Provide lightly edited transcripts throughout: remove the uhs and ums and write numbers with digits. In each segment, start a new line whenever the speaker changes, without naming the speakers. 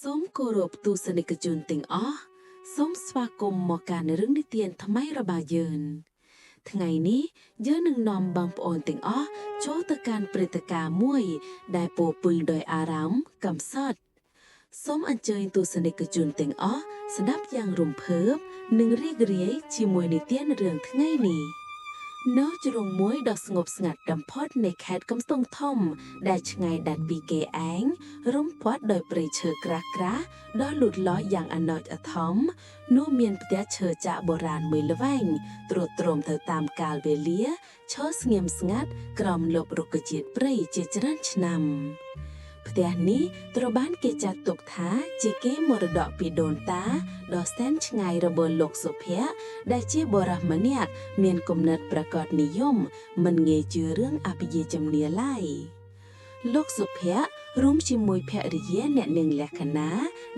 សូមគោរពទស្សនិកជនទាំងអស់សូមស្វាគមន៍មកកាន់រឿងនិទានថ្មីរបស់យើងថ្ងៃនេះយើងនឹងនាំបងប្អូនទាំងអស់ចូលទៅកាន់ព្រឹត្តិការណ៍មួយ ដែលពោរពេញដោយអារម្មណ៍កំសត់សូមអញ្ជើញទស្សនិកជនទាំងអស់ស្ដាប់យ៉ាងរំភើបនិងរីករាយជាមួយនិទានរឿងថ្ងៃនេះ នៅជ្រុងមួយដ៏ស្ងប់ស្ងាត់បំផុតនៃខេត្តកំពង់ធំ ដែលឆ្ងាយដាច់ពីគេឯងរុំព័ទ្ធដោយព្រៃឈើក្រាស់ៗដ៏លូតលាស់យ៉ាងអាណិតអាធមនោះមានផ្ទះឈើចាក់បុរាណមួយល្វែងទ្រុឌទ្រោមទៅតាមកាលវេលាឈរស្ងៀមស្ងាត់ក្រោមលបរុក្ខជាតិព្រៃជាច្រើនឆ្នាំ ផ្ទះនេះត្រូវបានគេចាត់ទុកថាជាកេរមរតកពីដូនតាដ៏សែនឆ្ងាយរបស់លោកសុភ័ក្រដែលជាបុរសម្នាក់មានគំនិតប្រកបនិយមមិនងាយជឿរឿងអភិយាជំនឿឡើយលោកសុភ័ក្ររួមជាមួយភរិយាអ្នកនាងលក្ខណា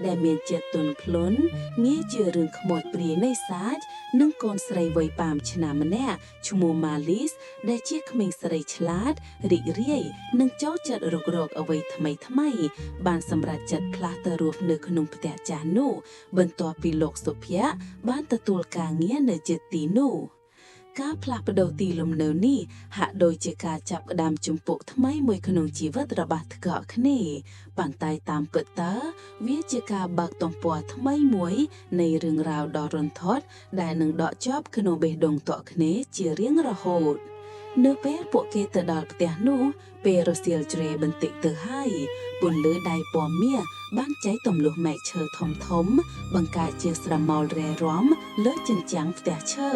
ដែលមានចិត្តទន់ភ្លន់ងាយជឿរឿងខ្មោចព្រាយនៃសាច់និងកូនស្រីវ័យ5ឆ្នាំម្នាក់ឈ្មោះម៉ាលីសដែលជាក្មេងស្រីឆ្លាតរីករាយនិងចូលចិត្តរុករកអ្វីថ្មីថ្មីៗបានសម្រេចចិត្តផ្លាស់ទៅរស់នៅក្នុងផ្ទះចាស់នោះបន្ទាប់ពីលោកសុភ័ក្របានទទួលការងារនៅជិតទីនោះការផ្លាស់ប្ដូរទីលំនៅនេះហាក់ដូចជាការចាប់ផ្ដើមជំពូកថ្មីមួយក្នុងជីវិតរបស់ថ្កក់គ្នាប៉ុន្តែតាមពិតតើវាជាការបើកទំព័រថ្មីមួយនៃរឿងរ៉ាវដ៏រន្ធត់ដែលនឹងដកជាប់ក្នុងបេះដូងតក់គ្នាជារៀងរហូតនៅពេលពួកគេទៅដល់ផ្ទះនោះពេលរសៀលជ្រេបន្តិចទៅហើយពន្លឺដៃពណ៌មាសបានចែកទម្លុះមែកឈើធំធំបង្កើតជាស្រមោលរែរំលើជញ្ជាំងផ្ទះឈើ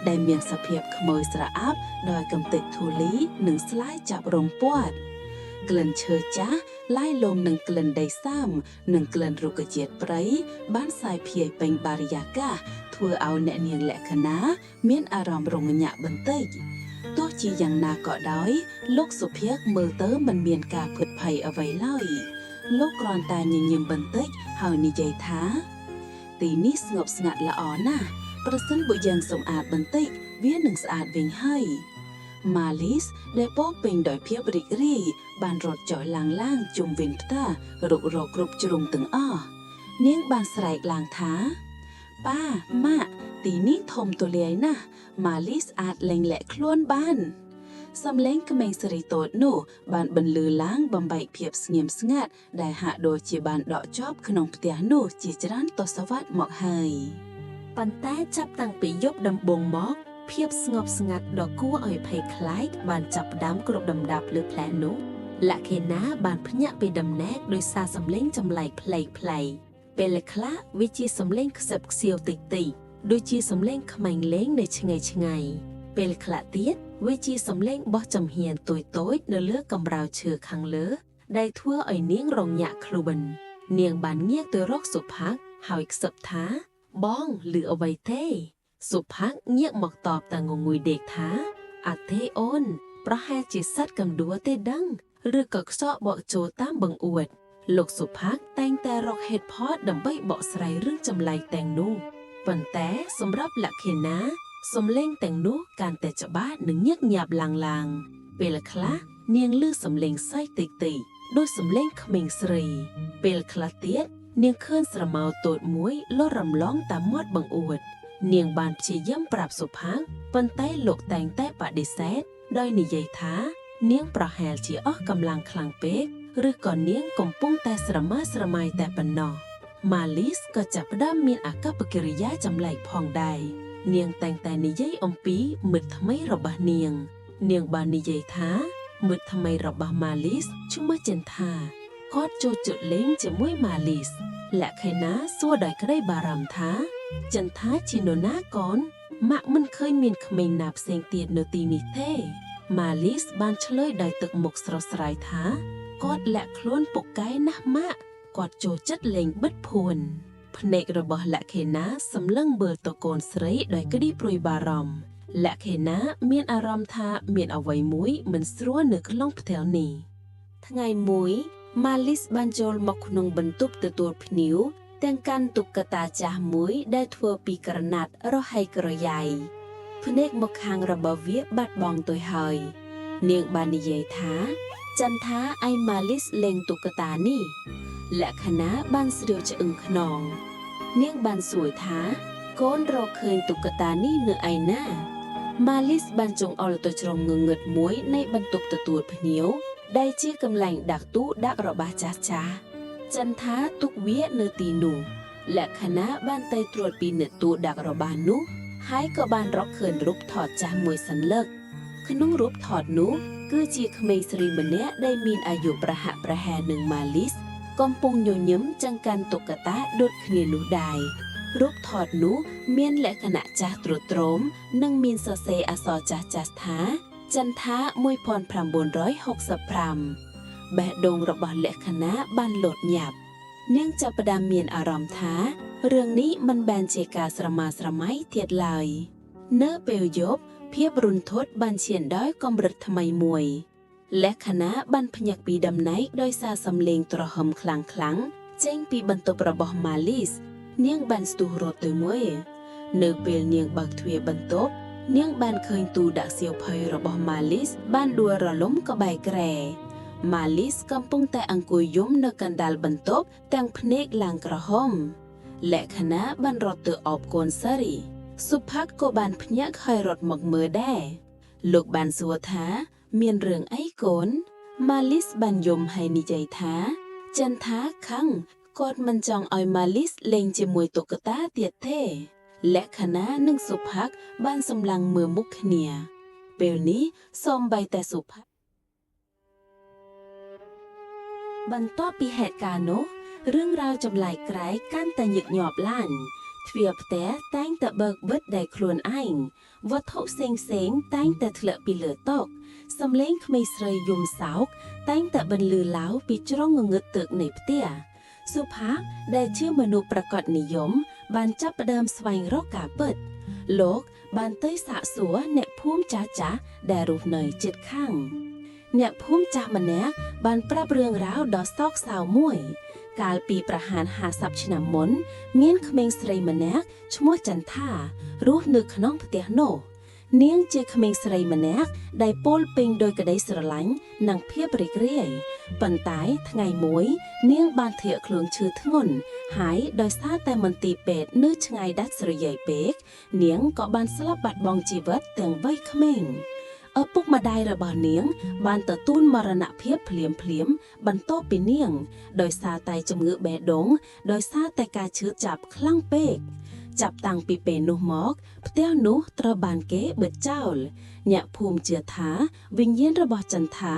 ដែលមានសភាពខ្មៅស្រអាប់ដោយកំទេចធូលីនិងស្លាយចាប់រងពាត់ក្លិនឈើចាស់ឡាយលំនឹងក្លិនដីសាមនិងក្លិនរុក្ខជាតិព្រៃបានសាយភាយពេញបរិយាកាសធ្វើឲ្យអ្នកនាងលក្ខណាមានអារម្មណ៍រងាក់បន្តិចទោះជាយ៉ាងណាក៏ដោយលោកសុភ័ក្រមើលទៅមិនមានការភិតភ័យអ្វីឡើយលោកគ្រាន់តែញញឹមបន្តិចហើយនិយាយថាទីនេះស្ងប់ស្ងាត់ល្អណាស់ប្រសិនបើយើងសម្អាតបន្តិចវានឹងស្អាតវិញហើយម៉ាលីសដែលពោរពេញដោយភាពរីករាយបានរត់ចុះឡើងឡើងជុំវិញផ្ទះរុករកគ្រប់ជ្រុងទាំងអស់នាងបានស្រែកឡើងថាប៉ាម៉ាក់ទីនេះធំទូលាយណាស់ម៉ាលីសអាចលែងលាក់ខ្លួនបានសំឡេងក្មេងស្រីតូចនោះបានបន្លឺឡើងបំបែកភាពស្ងៀមស្ងាត់ដែលហាក់ដូចជាបានដកជាប់ក្នុងផ្ទះនោះជាច្រើនទសវត្សរ៍មកហើយ
ប៉ុន្តែចាប់តាំងពីយប់ដំបូងមកភាពស្ងប់ស្ងាត់ដ៏គួរឲ្យភ័យខ្លាចបានចាប់ផ្ដើមគ្របដណ្ដប់លើផ្លែនោះលក្ខិណាបានភ្ញាក់ពីដំណេកដោយសារសំឡេងចម្លែកប្លែកប្លែកពេលខ្លះវាជាសំឡេងខ្សឹបខ្សៀវតិចតិចដូចជាសំឡេងក្មេងលេងនៅឆ្ងាយឆ្ងាយពេលខ្លះទៀតវាជាសំឡេងបោះចំហៀនតូចៗនៅលើកម្រៅឈើខាងលើដែលធ្វើឲ្យនាងរញាក់ខ្លួននាងបានងាកទៅរកសុផាក់ហើយខ្សឹបថា បងឬអ្វីទេសុផាក់ងាកមកតបតែងងុយដេកថាអត់ទេអូន ប្រហែលជាសត្វកំដួលទេដឹងឬក៏ខ្សក់បក់ចូលតាមបង្អួតលោកសុផាក់តែងតែរកហេតុផលដើម្បីបកស្រាយរឿងចម្លែកទាំងនោះប៉ុន្តែសម្រាប់លក្ខិណាសំឡេងទាំងនោះកាន់តែច្បាស់និងញឹកញាប់ឡើងឡើងពេលខ្លះនាងឮសំឡេងសើចតិចតិចដូចសំឡេងក្មេងស្រីពេលខ្លះទៀតនាងឃើញស្រមោលតូចមួយលត់រំលងតាមមាត់បង្អួតនាងបានព្យាយាមប្រាប់សុផាងប៉ុន្តែលោកតែងតែបដិសេធដោយនិយាយថានាងប្រហែលជាអស់កម្លាំងខ្លាំងពេកឬក៏នាងកំពុងតែស្រមើស្រមៃតែប៉ុណ្ណោះម៉ាលីសក៏ចាប់ផ្ដើមមានអាកប្បកិរិយាចម្លែកផងដែរនាងតែងតែនិយាយអំពីមិត្តថ្មីរបស់នាងនាងបាននិយាយថាមិត្តថ្មីរបស់ម៉ាលីសឈ្មោះចិនថាគាត់ចូលចិត្តលេងជាមួយម៉ាលីសលក្ខិណាសួរដោយក្តីបារម្ភថាចិនថាជានរណាកូនម៉ាក់មិនឃើញមានក្មេងណាផ្សេងទៀតនៅទីនេះទេម៉ាលីសបានឆ្លើយដោយទឹកមុខស្រស់ស្រាយថាគាត់លាក់ខ្លួនពូកែណាស់ម៉ាក់គាត់ចូលចិត្តលេងបិទភួនភ្នែករបស់លក្ខិណាសម្លឹងមើលទៅកូនស្រីដោយក្តីព្រួយបារម្ភលក្ខិណាមានអារម្មណ៍ថាមានអ្វីមួយមិនស្រួលនៅក្នុងផ្ទះនេះ
ថ្ងៃមួយម៉ាលីសបានចូលមកក្នុងបន្ទប់ទទួលភ្ញៀវទាំងកាន់តុក្កតាចាស់មួយដែលធ្វើពីក្រណាត់រហែកក្រយ៉ៃភ្នែកមកខាងរបស់វាបាត់បង់ទៅហើយនាងបាននិយាយថា
ចន្ទថាឲ្យម៉ាលីសលេងតុក្កតានេះលក្ខណាបានស្រាវឆ្អឹងខ្នង នាងបានសួរថាកូនរកឃើញតុក្កតានេះនៅឯណាម៉ាលីសបានចង្អុលទៅជ្រុងងងឹតមួយនៃបន្ទប់ទទួលភ្ញៀវដែលជាកន្លែងដាក់ទូដាក់របស់ចាស់ចាស់ចន្ទថាទុកវានៅទីនោះលក្ខណាបានទៅត្រួតពិនិត្យទូដាក់របស់នោះហើយក៏បានរកឃើញរូបថតចាស់មួយសន្លឹកក្នុងរូបថតនោះគឺជាក្មេងស្រីម្នាក់ដែលមានអាយុប្រហាក់ប្រហែលនឹងម៉ាលីសកំពុងញញឹមចង្កាន់តុក្កតាដូចគ្នានោះដែររូបថតនោះមានលក្ខណៈចាស់ទ្រុឌទ្រោមនិងមានសរសេរអក្សរចាស់ៗថាចន្ទថា1965បេះដូងរបស់លក្ខណៈបានលោតញាប់នាងចាប់ផ្ដើមមានអារម្មណ៍ថារឿងនេះមិនមែនជាការស្រមើស្រមៃទៀតឡើយនៅពេលយប់ភាពរុនធត់បានឈានដល់កម្រិតថ្មីមួយលក្ខណៈបានភ្ញាក់ពីដំណេកដោយសារសំឡេងទ្រហឹមខ្លាំងៗចេញពីបន្ទប់របស់ម៉ាលីសនាងបានស្ទុះរត់ទៅមួយនៅពេលនាងបើកទ្វារបន្ទប់នាងបានឃើញទូដាក់សៀវភៅរបស់ម៉ាលីសបានដួលរលំក្បែរគ្រែម៉ាលីសកំពុងតែអង្គុយយំនៅកណ្ដាលបន្ទប់ទាំងភ្នែកឡើងក្រហមលក្ខណៈបានរត់ទៅអបកូនសារីសុផាក់ក៏បានភ្ញាក់ហើយរត់មកមើលដែរលោកបានសួរថាមានរឿងអីកូនម៉ាលីសបានយំហើយនិយាយថាចន្ទថាខឹងគាត់មិនចង់ឲ្យម៉ាលីសលេងជាមួយតុក្កតាទៀតទេលក្ខណៈនិងសុផាក់បានសម្លឹងមើលមុខគ្នាពេលនេះសូម្បីតែសុផាក់បន្ទាប់ពីហេតុការណ៍នោះរឿងរ៉ាវចម្លែកក្រែកកាន់តែញឹកញាប់ឡើងទ្វារផ្ទះតែងតែបើកបិទដោយខ្លួនឯងវត្ថុផ្សេងៗតែងតែធ្លាក់ពីលើតុសំឡេងក្មេងស្រីយំសោកតែងតែបន្លឺឡៅពីជ្រុងងងឹតទឹកនៃផ្ទះសុផាដែលជាមនុស្សប្រកបនិយមបានចាប់ផ្ដើមស្វែងរកការពិតលោកបានទៅសាកសួរអ្នកភូមិចាស់ៗដែលរស់នៅជិតខាងអ្នកភូមិចាស់ម្នាក់បានប្រាប់រឿងរ៉ាវដ៏សោកសៅមួយកាលពីប្រហែល50ឆ្នាំមុនមានក្មេងស្រីម្នាក់ឈ្មោះចន្ទថារស់នៅក្នុងផ្ទះនោះនាងជាក្មេងស្រីម្នាក់ដែលពោលពេញដោយក្តីស្រឡាញ់និងភាពរីករាយប៉ុន្តែថ្ងៃមួយនាងបានធាក់ខ្លួនឈឺធ្ងន់ហើយដោយសារតែមន្ទីរពេទ្យនៅឆ្ងាយដាច់ស្រយាយពេកនាងក៏បានស្លាប់បាត់បង់ជីវិតទាំងវ័យក្មេងឪពុកម្ដាយរបស់នាងបានទទួលមរណភាពភ្លាមៗបន្ទាប់ពីនាងដោយសារតែជំងឺបេះដូងដោយសារតែការឈឺចាប់ខ្លាំងពេកចាប់តាំងពីពេលនោះមកផ្ទះនោះត្រូវបានគេបិទចោលអ្នកភូមិជឿថាវិញ្ញាណរបស់ចន្ទថា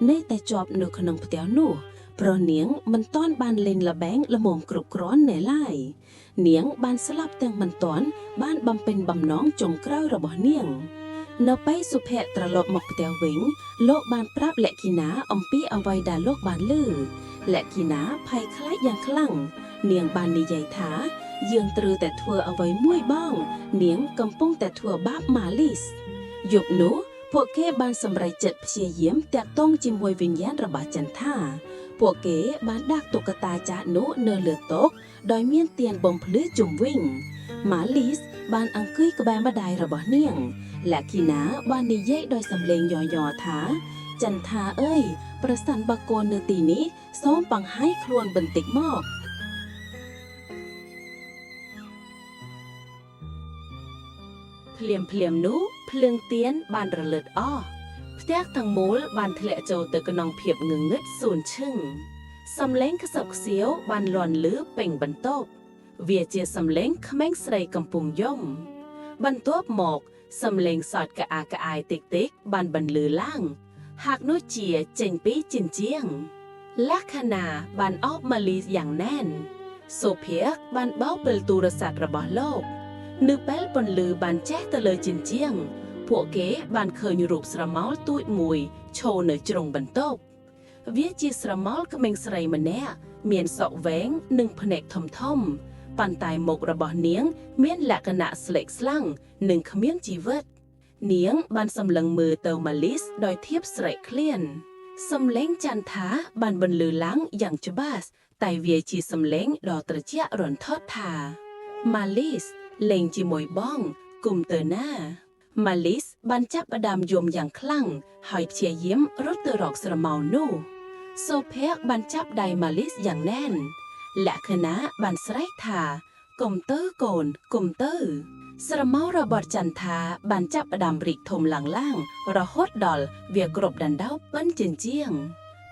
នៅតែជាប់នៅក្នុងផ្ទះនោះព្រោះនាងមិនទាន់បានលេងល្បែងល្មមគ្រប់គ្រាន់នៅឡើយនាងបានស្លាប់ទាំងមិនទាន់បានបំពេញបំណងចុងក្រោយរបស់នាងនៅពេលសុភ័ក្រត្រឡប់មកផ្ទះវិញលោកបានប្រាប់លក្ខិណាអំពីអ្វីដែលលោកបានឮលក្ខិណាភ័យខ្លាចយ៉ាងខ្លាំងនាងបាននិយាយថាយើងត្រូវតែធ្វើអ្វីមួយបងនាងកំពុងតែធ្វើបាបម៉ាលីសយប់នោះពួកគេបានសម្រេចចិត្តព្យាយាមតាក់ទងជាមួយវិញ្ញាណរបស់ចន្ទថាពួកគេបានដាក់តុក្កតាចាស់នោះនៅលើតុដោយមានទៀនបំភ្លឺជុំវិញម៉ាលីសបានអង្គុយក្បែរម្ដាយរបស់នាងលក្ខិណាបាននិយាយដោយសំឡេងយ៉រៗថាចន្ទថាអើយប្រសិនបើកូននៅទីនេះសូមបង្ហាញខ្លួនបន្តិចមកភ្លាមៗនោះភ្លើងទៀនបានរលត់អស់ផ្ទះទាំងមូលបានធ្លាក់ចូលទៅក្នុងភាពងងឹតសូន្យឈឹងសំឡេងខ្សឹបខ្សៀវបានលាន់លឺពេញបន្ទប់វាជាសំឡេងក្មេងស្រីកំពុងយំបន្ទាប់មកសំឡេងសោតក្អាកក្អាយតិចៗបានបន្លឺឡើងហាក់ដូចជាចេញពីជញ្ជាំងលក្ខណាបានអបម៉ាលីយ៉ាងណែនសុភ័ក្របានបោកពេលទូរស័ព្ទរបស់លោកនៅពេលពន្លឺបានចេះទៅលើជញ្ជាំងពួកគេបានឃើញរូបស្រមោលទូចមួយឈរនៅជ្រុងបន្ទប់វាជាស្រមោលក្មេងស្រីម្នាក់មានសក់វែងនិងភ្នែកធំៗប៉ុន្តែមុខរបស់នាងមានលក្ខណៈស្លេកស្លាំងនិងគ្មានជីវិតនាងបានសម្លឹងមើលទៅម៉ាលីសដោយធៀបស្រេកឃ្លានសំឡេងចន្ទថាបានបន្លឺឡើងយ៉ាងច្បាស់តែវាជាសំឡេងដ៏ត្រជាក់រន្ធត់ថាម៉ាលីសលេងជាមួយបងគុំទៅណា
ម៉ាលីសបានចាប់ផ្ដើមយំយ៉ាងខ្លាំងហើយព្យាយាមរត់ទៅរកស្រមោលនោះសូភ័ក្របានចាប់ដៃម៉ាលីសយ៉ាងណែនលក្ខណៈបានស្រែកថាកុំទៅកូនកុំទៅ ស្រមោលរបស់ចន្ទថាបានចាប់ផ្ដើមរីកធំឡើងឡើងរហូតដល់វាគ្របដណ្ដប់បិណ្ឌជាងជាង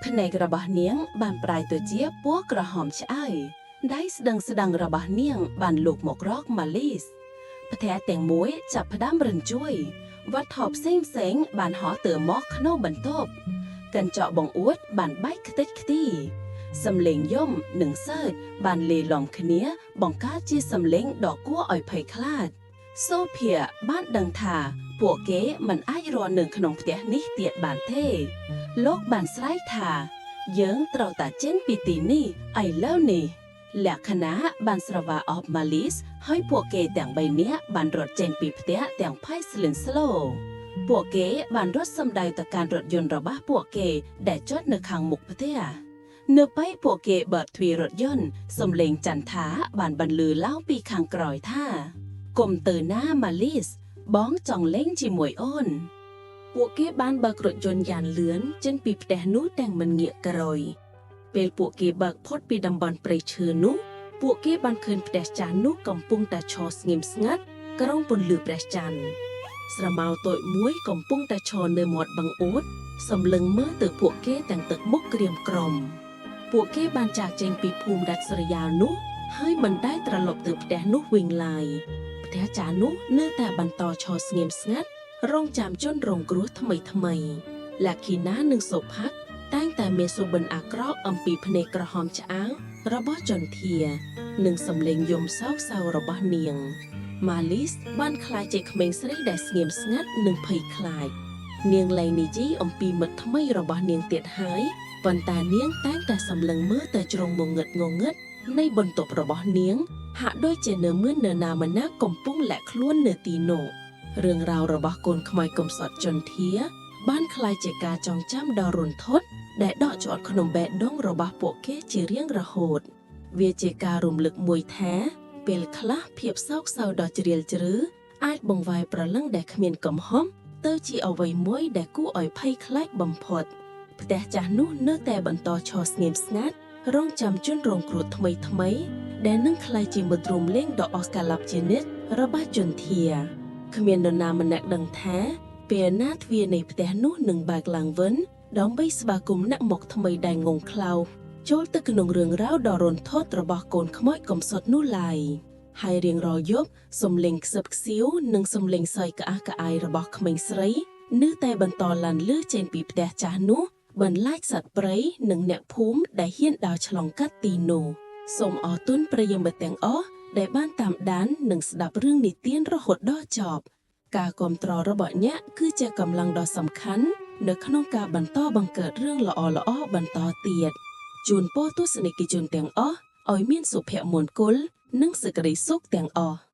ភ្នែករបស់នាងបានប្រែទៅជាពណ៌ក្រហមឆ្អៅដៃស្ដឹងស្ដឹងរបស់នាងបានលូកមករកម៉ាលីសផ្ទះទាំងមួយចាប់ផ្ដើមរញ្ជួយវត្ថុផ្សេងផ្សេងៗបានហោះទៅមកក្នុងបន្ទប់កញ្ចក់បង្អួតបានបែកខ្ទេចខ្ទីសំឡេងយំនិងសើចបានលាយឡំគ្នាបង្កើតជាសំឡេងដ៏គួរឲ្យភ័យខ្លាច សូភាបានដឹងថាពួកគេមិនអាចរស់នៅក្នុងផ្ទះនេះទៀតបានទេ លោកបានស្រែកថា យើងត្រូវតែចេញពីទីនេះឥឡូវនេះលក្ខណៈបានស្រវាអបម៉ាលីសហើយពួកគេទាំងបីនាក់បានរត់ចេញពីផ្ទះទាំងភ័យស្លឿនស្លោពួកគេបានរត់សម្ដៅទៅកាន់រថយន្តរបស់ពួកគេដែលចតនៅខាងមុខផ្ទះនៅពេលពួកគេបើកទ្វាររថយន្តសំឡេងចន្ទថាបានបន្លឺឡើងពីខាងក្រោយថា កុំទៅណាម៉ាលីសបងចង់លេងជាមួយអូន ពួកគេបានបើករថយន្តយ៉ាងលឿនចេញពីផ្ទះនោះទាំងមិនងាកក្រោយ ពេលពួកគេបើកផុតពីតំបន់ព្រៃឈើនោះ ពួកគេបានឃើញផ្ទះចាស់នោះកំពុងតែឈរស្ងៀមស្ងាត់ក្រោមពន្លឺព្រះច័ន្ទស្រមោលតូចមួយកំពុងតែឈរនៅមាត់បង្អួតសម្លឹងមើលទៅពួកគេទាំងទឹកមុខក្រៀមក្រំពួកគេបានចាកចេញពីភូមិដាច់ស្រយាលនោះ ហើយមិនដែលត្រឡប់ទៅផ្ទះនោះវិញឡើយ ផ្ទះចាស់នោះនៅតែបន្តឈរស្ងៀមស្ងាត់រងចាំជនរងគ្រោះថ្មីថ្មីលាគីណានិងសុផាក់តែងតែមានសុបិនអាក្រក់អំពីភ្នែកក្រហមឆ្អៅរបស់ចន្ទា និងសំឡេងយំសោកសៅរបស់នាងម៉ាលីសបានក្លាយជាក្មេងស្រីដែលស្ងៀមស្ងាត់និងភ័យខ្លាចនាងលែងនិយាយអំពីមិត្តថ្មីរបស់នាងទៀតហើយប៉ុន្តែនាងតែងតែសម្លឹងមើលទៅជ្រុងងងឹតងងឹតនៃបន្ទប់របស់នាង ហាក់ដូចជានៅមាននរណាម្នាក់កំពុងលាក់ខ្លួននៅទីនោះរឿងរ៉ាវរបស់កូនខ្មោចកំសត់ចន្ទា បានក្លាយជាការចងចាំដ៏រន្ធត់ដែលដក់ជាប់ក្នុងបេះដូងរបស់ពួកគេជារៀងរហូត វាជាការរំលឹកមួយថា ពេលខ្លះភាពសោកសៅដ៏ជ្រាលជ្រៅអាចបង្វែរព្រលឹងដែលគ្មានកំហុសទៅជាអ្វីមួយដែលគួរឲ្យភ័យខ្លាចបំផុតផ្ទះចាស់នោះនៅតែបន្តឈរស្ងៀមស្ងាត់រងចាំជនរងគ្រោះថ្មីថ្មីៗដែលនឹងក្លាយជាមិត្តរួមលេងដ៏អស្ចារ្យជានិច្ចរបស់ជន្ធាគ្មាននរណាម្នាក់ដឹងថា ពេលណាទ្វារនៃផ្ទះនោះនឹងបើកឡើងវិញដើម្បីស្វាគមន៍អ្នកមកថ្មីដែលងងខ្លៅចូលទៅក្នុងរឿងរ៉ាវដ៏រន្ធត់របស់កូនខ្មោចកំសត់នោះឡើយហើយរៀងរាល់យប់សំឡេងខ្សឹបខ្សៀវនិងសំឡេងសើចក្អាកក្អាយរបស់ក្មេងស្រីនៅតែបន្តឡានលឺចេញពីផ្ទះចាស់នោះបន្លាចសត្វព្រៃនិងអ្នកភូមិដែលហ៊ានដើរឆ្លងកាត់ទីនោះសូមអរគុណប្រិយមិត្តទាំងអស់ដែលបានតាមដាននិងស្ដាប់រឿងនិទានរហូតដល់ចប់ ការគាំទ្ររបស់អ្នកគឺជាកម្លាំងដ៏សំខាន់នៅក្នុងការបន្តបង្កើតរឿងល្អៗបន្តទៀតជូនពរទស្សនិកជនទាំងអស់ឲ្យមានសុភមង្គលនិងសេចក្តីសុខទាំងអស់។